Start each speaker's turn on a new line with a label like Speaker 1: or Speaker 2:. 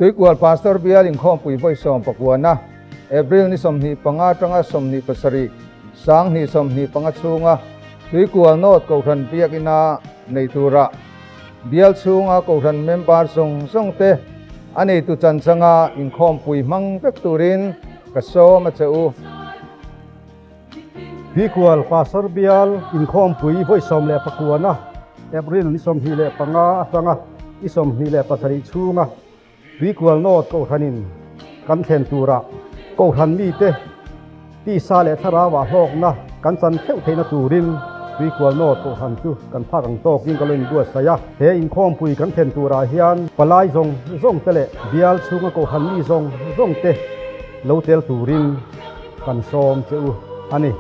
Speaker 1: Tuikual Pastor Bial Inkhawmpui vawi sawmpakuana, April ni 25 atanga 27, 2025 chhunga Tuikual North Kohhran Biakina nei tura Bial chhunga Kohhran member zawng zawng te a neitu chanchanga inkhawmpui hmang vek turin ka sawm a che u.
Speaker 2: Tuikual Pastor Bial Inkhawmpui vawi 19na, April ni 25 atanga ni 27 chhunga Tuikual North Kohhranin kan thlen turah Kohhran mite tisa leh thlarauah hlawkna kan chan theuh theihna turin Tuikual North Kohhran chu kan phak ang tawkin ka lo inbuatsaih a. He inkhawmpui kan thlen turah hian palai zawng zawng te leh bial chhunga Kohhran mi zawng zawng te lo tel turin kan sawm che u a ni.